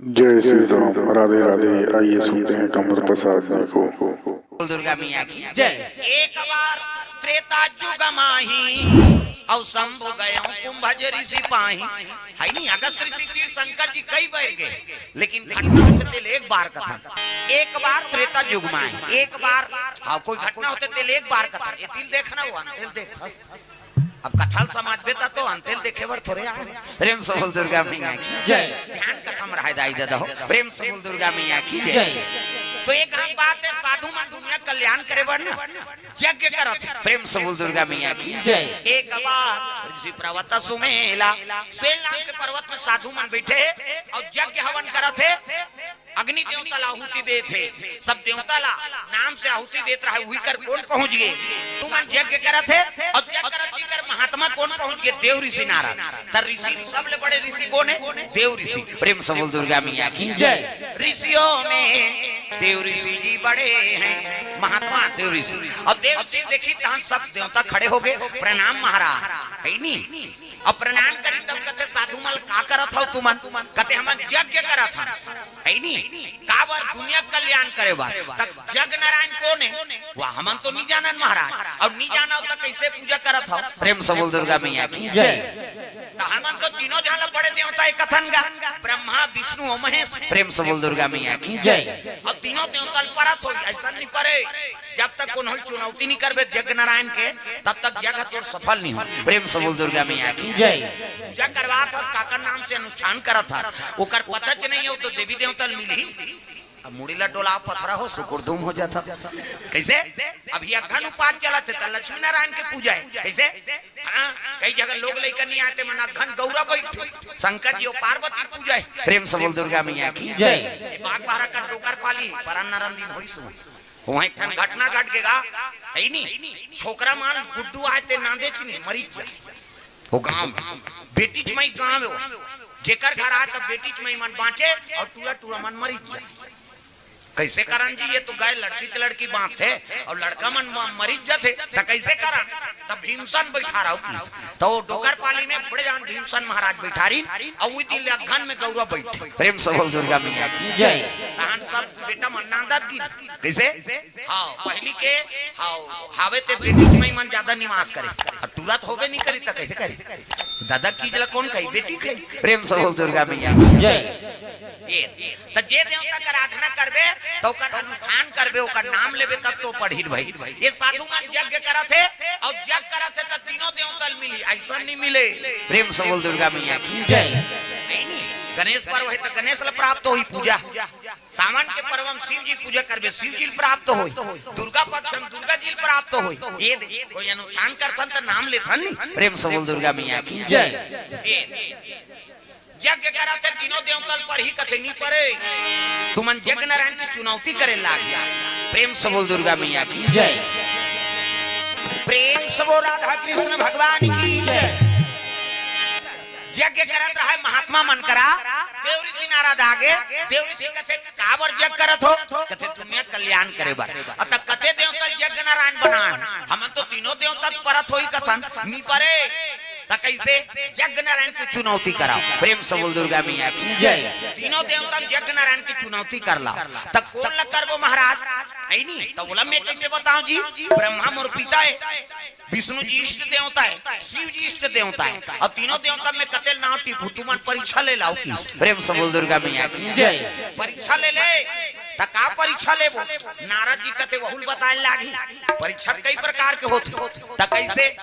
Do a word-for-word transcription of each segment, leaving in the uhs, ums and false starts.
जय श्री राम, राधे राधे। आइए सुनते हैं कमल प्रसाद जी को। बोल दुर्गा मैया की जय। एक बार त्रेता युग माही, अउ शंभु गयो कुंभज ऋषि पाही। है नहीं, अगस्त ऋषि तीर शंकर जी कई बार गए, लेकिन घटना होते तेल एक बार कथन। एक बार त्रेता युग माही, एक बार, हाँ, कोई घटना होते तेल एक बार कथन। ये तिल देखना हुआ ना, तेल देख। अब कथा ल समझबे त तो अंते ल देखे बर थोरे आए। प्रेम से बोल दुर्गा मैया की जय। ध्यान कथा म रहाय दाई ददा हो। प्रेम से बोल दुर्गा मैया की जय। जय। तो एक हम बात है, साधु मन दुनिया कल्याण करे बर ना यज्ञ करत हे। प्रेम से बोल दुर्गा मैया की जय। एक बार ऋषि पर्वत सुमेला, स्वेल नाम के पर्वत में साधु मन बैठे हे अउ यज्ञ हवन करत हे। अग्नि देवता ला आहुति देत हे, सब देवता ला नाम से आहुति देत रहे, उही कर कोन पहुंच गे? तुमन यज्ञ करत हे अउ यज्ञ करत जी कर महात्मा कोन पहुंच गे? देव ऋषि नारद। त ऋषि, सबले बड़े ऋषि कोन हे? देव ऋषि। प्रेम से बोल दुर्गा मैया की जय। ऋषियों में देव ऋषि जी बड़े हैं, महात्मा देव ऋषि। अउ देव ऋषि देखी तहन सब देवता खड़े हो गे, प्रणाम महाराज, है नी? अउ प्रणाम करी तब कथे, "साधु मन का करत हव तुमन?" कथे, "हमन यज्ञ करत हन।" है नी? काबर? दुनिया कल्याण करे बर। त जग नारायण कोन हे? वाह, हमन तो नी जानन महाराज। अउ नी जानव त कइसे पूजा करत हव? प्रेम से बोल दुर्गा मैया की जय। त हमन तो तीनों झन ल बड़े देवता ए कथन गा, ब्रह्मा, विष्णु अउ महेश। प्रेम से बोल दुर्गा मैया की जय। अउ तीनों देवता ल परत हो, अइसन नी परे। जब तक कोनो ल चुनौती नी करबे जग नारायण के, तब तक जग तोर सफल नी हो। प्रेम से बोल दुर्गा मैया की जय। पूजा करवात हस, काकर नाम से अनुष्ठान करत हस, ओकर पता च नहीं हो तो देवी देवता ल मिलही। अब मुड़ी ला डोला पथरा हो, सुकुर धूम हो जाता। कइसे? अभी अघन उपास चलत हे, त लक्ष्मी नारायण के पूजा हे। कइसे? हाँ, कई जगह लोग लइका नहीं आते, मन अघन गौरा बैठ, शंकर जी अउ पार्वती पूजा हे। प्रेम से बोल दुर्गा मैया की जय। ये बागबाहरा का डोकर पाली, परन नरन दिन होई सुन। वहाँ एक ठन घटना घट गे गा, है नी? छोकरा मन गुड्डू आय ते नांदे च नहीं, मरिच जा। वो गांव में, बेटी च मई गांव हे वो। जेकर घर आय त बेटी च मई मन बांचे अउ टूरा टूरा मन मरिच जा। कइसे करन जी, ये तो गए लड़की ते लड़की बांचथे अउ लड़का मन म-, मरिच जथे, त कइसे करन? त भीमसन बैठा रहो किस। त वो डोकर पाली में बड़े जान भीमसन महाराज बैठारिन, अउ उही दिन ले अघन में गौरा बैठे। प्रेम से बोल दुर्गा मैया की जय। तहन सब बेटा मन नांदत गिन। कइसे? हाँ, पहिली के, हाँ, हावे ते बेटी के मई मन ज्यादा निवास करे। अब तुरंत होबे नहीं करी त कइसे करी? दादा चीज ला कोन खाई? बेटी खाई। प्रेम से बोल दुर्गा मैया की जय। ये, त जे देवता के आराधना करबे, त ओकर अनुष्ठान करबे, ओकर नाम लेबे, तब तो पढ़िन भाई। ये साधु मन यज्ञ करत हे, अउ यज्ञ करत हे, त तीनों देवता ल मिली, अइसन नहीं मिले। प्रेम से बोल दुर्गा मैया की जय। नहीं, नहीं, गणेश पर्व हे, त गणेश ल प्राप्त होई पूजा। सावन के पर्व में शिव जी पूजा करबे, शिव जी ल प्राप्त होई। दुर्गा पक्ष में दुर्गा जी ल प्राप्त होई। ये दे, कोई अनुष्ठान करथन त नाम लेथन नहीं। प्रेम से बोल दुर्गा मैया की जय। ये दे, यज्ञ करत हे, तीनों देवता ल परही कथे नहीं परे। तुमन जग नारायण की चुनौती करे लाग गया। प्रेम से बोल दुर्गा मैया की जय। प्रेम से बोल राधा कृष्ण भगवान की जय। यज्ञ करत रहे महात्मा मन करा, देव ऋषि नारद आगे, देव ऋषि कथे, "काबर यज्ञ करत हो?" कथे, "दुनिया कल्याण करे बर।" अतः कथे देवता यज्ञ नारायण बनान, हमन तो तीनों देवता के परत होई कथन, नी परे। त कइसे? यज्ञ नारायण की चुनौती कराओ। प्रेम से बोल दुर्गा मैया की जय। तीनों देवता यज्ञ नारायण की चुनौती कर लाओ। त कोन ल करबो महाराज? है नी? त बोला मैं कइसे बताऊं जी? ब्रह्मा मोर पिता हे, विष्णु जी इष्ट देवता हे, शिव जी इष्ट देवता हे, अउ तीनों देवता में कते नाव टिपू, तुमन परीक्षा ले लाओ किस। प्रेम से बोल दुर्गा मैया की जय। परीक्षा ले ले, त का परीक्षा लेबो? नारद जी कथे वहू ल बताए लागी। परीक्षा कई प्रकार के होथे, त कइसे?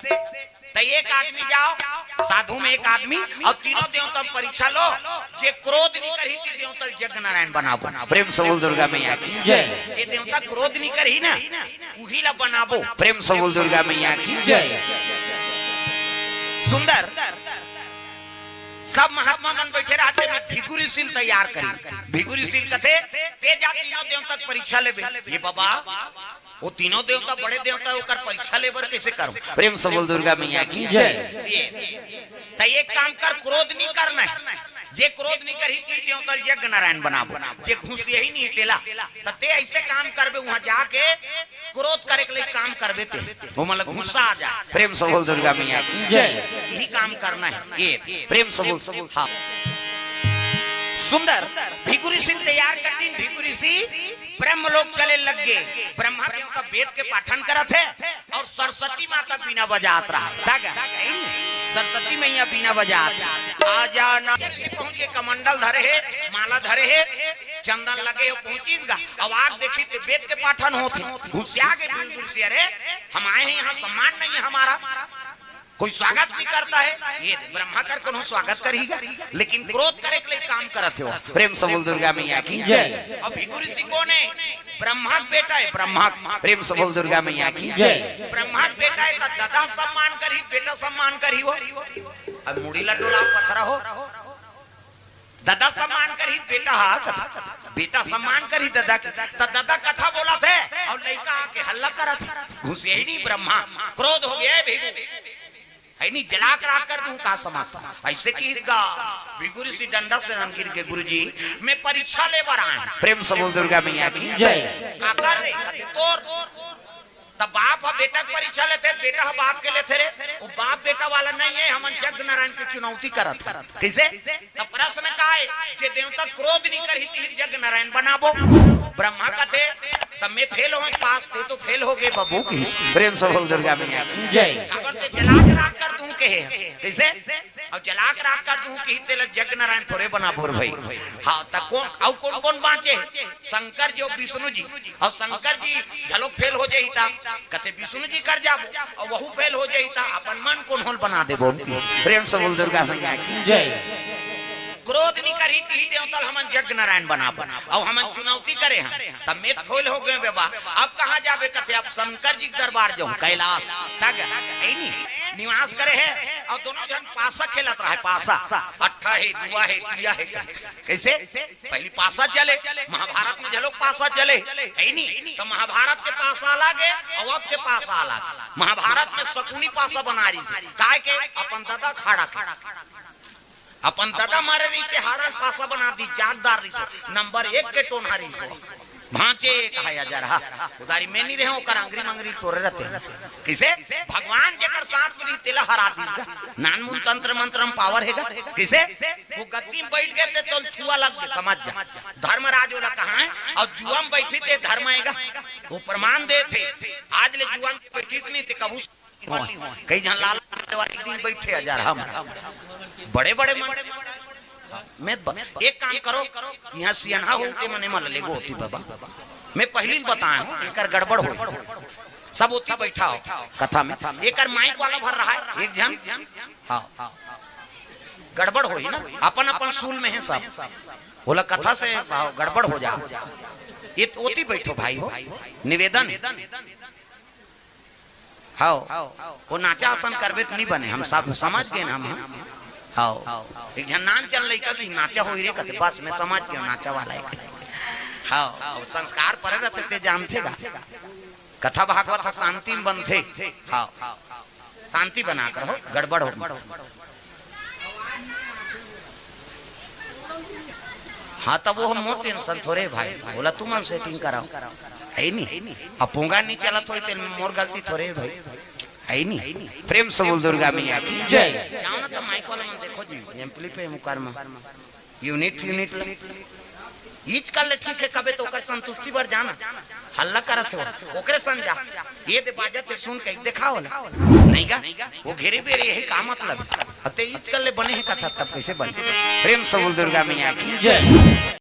त एक आदमी जाओ, साधु में एक आदमी, अउ तीनों देवता में परीक्षा लो, जे क्रोध नहीं करही, ते देवता ल यज्ञ नारायण बनाबो। प्रेम से बोल दुर्गा मैया की जय। जे देवता क्रोध नहीं करही ना, उही ला बनाबो। प्रेम से बोल दुर्गा मैया की जय। सुंदर, सब महात्मा मन बैठे रहते, मैं भृगु ऋषि ल तैयार करी। भृगु ऋषि ल कथे, "ते जा तीनों देवता के परीक्षा लेबे।" ये बाबा, वो तीनों देवता बड़े देवता हे, ओकर परीक्षा लेबर कइसे करो? प्रेम से बोल दुर्गा मैया की जय। ये, त एक काम कर, क्रोध नहीं करना हे। जे क्रोध नहीं करही, ती देवता ल यज्ञ नारायण बनाबो। जे घुसियही नहीं तेला, त ते अइसे काम करबे, वहां जाके क्रोध करे के लिए काम करबे ते, वो मतलब गुस्सा आ जाए। प्रेम से बोल दुर्गा मैया की जय। यही काम करना हे। ये प्रेम से बोल, हाँ। सुंदर। भृगु ऋषि ल तैयार कर दिन, भृगु ऋषि ब्रह्मलोक चले लग गे। ब्रह्मा देवता वेद के पाठन करत हे अउ सरस्वती माता बीना बजात रहा। सरस्वती मैया बीना बजात। आ जाना। ऋषि पहुंच गे, कमंडल धरे हे, माला धरे हे, चंदन लगे हे, पहुंचिस गा। अउ आके देखिस त वेद के पाठन होत हे। घुसिया गे भृगु ऋषि, अरे, हम आए हैं, यहाँ सम्मान नहीं है हमारा, कोई स्वागत नहीं करता है। ये ब्रह्मा कर कोनो स्वागत करही गा, लेकिन क्रोध करे के लिए काम करत हे। प्रेम से बोल दुर्गा मैया की जय। अब भृगु ऋषि कोन हे? ब्रह्मा के बेटा हे, ब्रह्मा। प्रेम से बोल दुर्गा मैया की जय। ब्रह्मा के बेटा हे, त ददा सम्मान करही, बेटा सम्मान करही हो। अब मुड़ी ला डोला, पथरा हो। ददा सम्मान करही, बेटा हा कथा, बेटा सम्मान करही ददा के, त ददा कथा बोलत हे अउ लइका आके हल्ला करत हे। घुसियाही नहीं ब्रह्मा, क्रोध हो गे भृगु, है नहीं, जला के राख कर दूं का समझता। ऐसे किहिस गा भृगु ऋषि डंडा से रन गिर के, गुरुजी, मैं परीक्षा ले बर आए हंव। प्रेम से बोल दुर्गा मैया की जय। का कर रे? तोर त बाप ह बेटा के परीक्षा लेथे, बेटा ह बाप के लेथे रे। वो बाप बेटा वाला नहीं हे, हमन जग नारायण के चुनौती करत हन। कइसे? त प्रश्न का हे, जे देवता क्रोध नहीं करही, तिही ल जग नारायण बनाबो। ब्रह्मा कथे, त मैं फेल हों पास, ते तो फेल हो गे बबू की। प्रेम से बोल दुर्गा मैया की जय। काबर ते जला के राख कर दूं कहे। कइसे? अउ जला के राख कर दूं कही, तेला जग नारायण थोरे बनाबो रे भाई। हाँ, त कोन, अउ कोन कोन बांचे? शंकर जी अउ विष्णु जी। अउ शंकर जी घलो फेल हो जाही त कथे विष्णु जी कर जाबो, अउ वहू फेल हो जाही त अपन मन कोन होल बना देबो। प्रेम से बोल दुर्गा मैया की जय। क्रोध नहीं करही, तिही देवता ल हमन जग नारायण बनाबो। अउ हमन चुनौती करे हन, त मैं फेल हो गे बेबा, अब कहाँ जाबे? कथे अब शंकर जी के दरबार जाहूं, कैलाश। तग, ए नहीं, निवास करे हे। अउ दोनों झन पासा खेलत रहे, पासा, अट्ठा हे, दुआ हे, तिया हे। कइसे? पहिली पासा चले, महाभारत में घलो पासा चले, है नहीं? त महाभारत के पासा अलग हे अउ अब के पासा अलग। महाभारत में शकुनी पासा बना रहिस हे, काय के? अपन ददा के हाड़ा के। अपन ददा मरे रहिथे, हाड़ा के पासा बना दिस, जागदार रहिस हे, नंबर एक के टोनहा रहिस हे। भांचे कहा या जरहा, उधारी में नहीं रहे, ओकर अंगरी मंगरी टोरे रहिथे। कइसे? भगवान जेकर साथ में रही, तेला हरा दिस गा। नानमुन तंत्र मंत्र म पावर हे गा। कइसे? वो गद्दी में बइठ गे ते तोल छुआ लग गे, समझ जा। धर्मराज ओला कहा हे, अउ जुआ में बइठिस ते धर्म हे गा। वो प्रमाण देथे, आज ले जुआ में बइठिस नहीं ते कभू। कई झन लाला वाले दिन बइठे हजार हम बड़े बड़े मन। मैं ब-, एक काम करो, यहाँ सियनहा हो के मने मन लेगो होती बाबा। मैं पहिली ल बताए हंव, एकर गड़बड़ होही। सब ओती बइठा हो कथा में, एकर माइक वाला भर रहा हे एक झन। हाँ, गड़बड़ होही ना, अपन अपन सूल में हे सब। ओला कथा से, हाँ, गड़बड़ हो जा। ये तो ओती बइठो भाई हो, निवेदन हे। हव, वो नाचा असन करबे त नहीं बने, हम सब समझ गेन हम। हव, एक झन नान चल लइका कि नाचा होही रे कथे, बस मैं समझ गेंव नाचा वाला हे। हव, संस्कार परे रहिथे ते जानथे गा। कथा भागवत ह शांति में बनथे। हव, शांति बना कर हो, गड़बड़ हो। हाँ, तब वो हम मोर टेंशन थोरे भाई, ओला तुमन सेटिंग कराओ, है नी? अब पोंगा नहीं चलत होई ते मोर गलती थोरे भाई, है नी? प्रेम से बोल दुर्गा मैया की जय। जाओ ना तो माइक वाला मन देखो जी, एम्पली पे मुकर में यूनिट यूनिट ले। ईच कर ले ठीक है, कबे तो ओकर संतुष्टि बर जाना। हल्ला करत हे वो, ओकरे संग जा। ये दे बाजत हे, सुन के देखाओ ना। नहीं गा, वो घेरे बेरे यही का मतलब। अते ईच कर ले बने हे कथा, तब कैसे बने? प्रेम से बोल दुर्गा मैया की जय।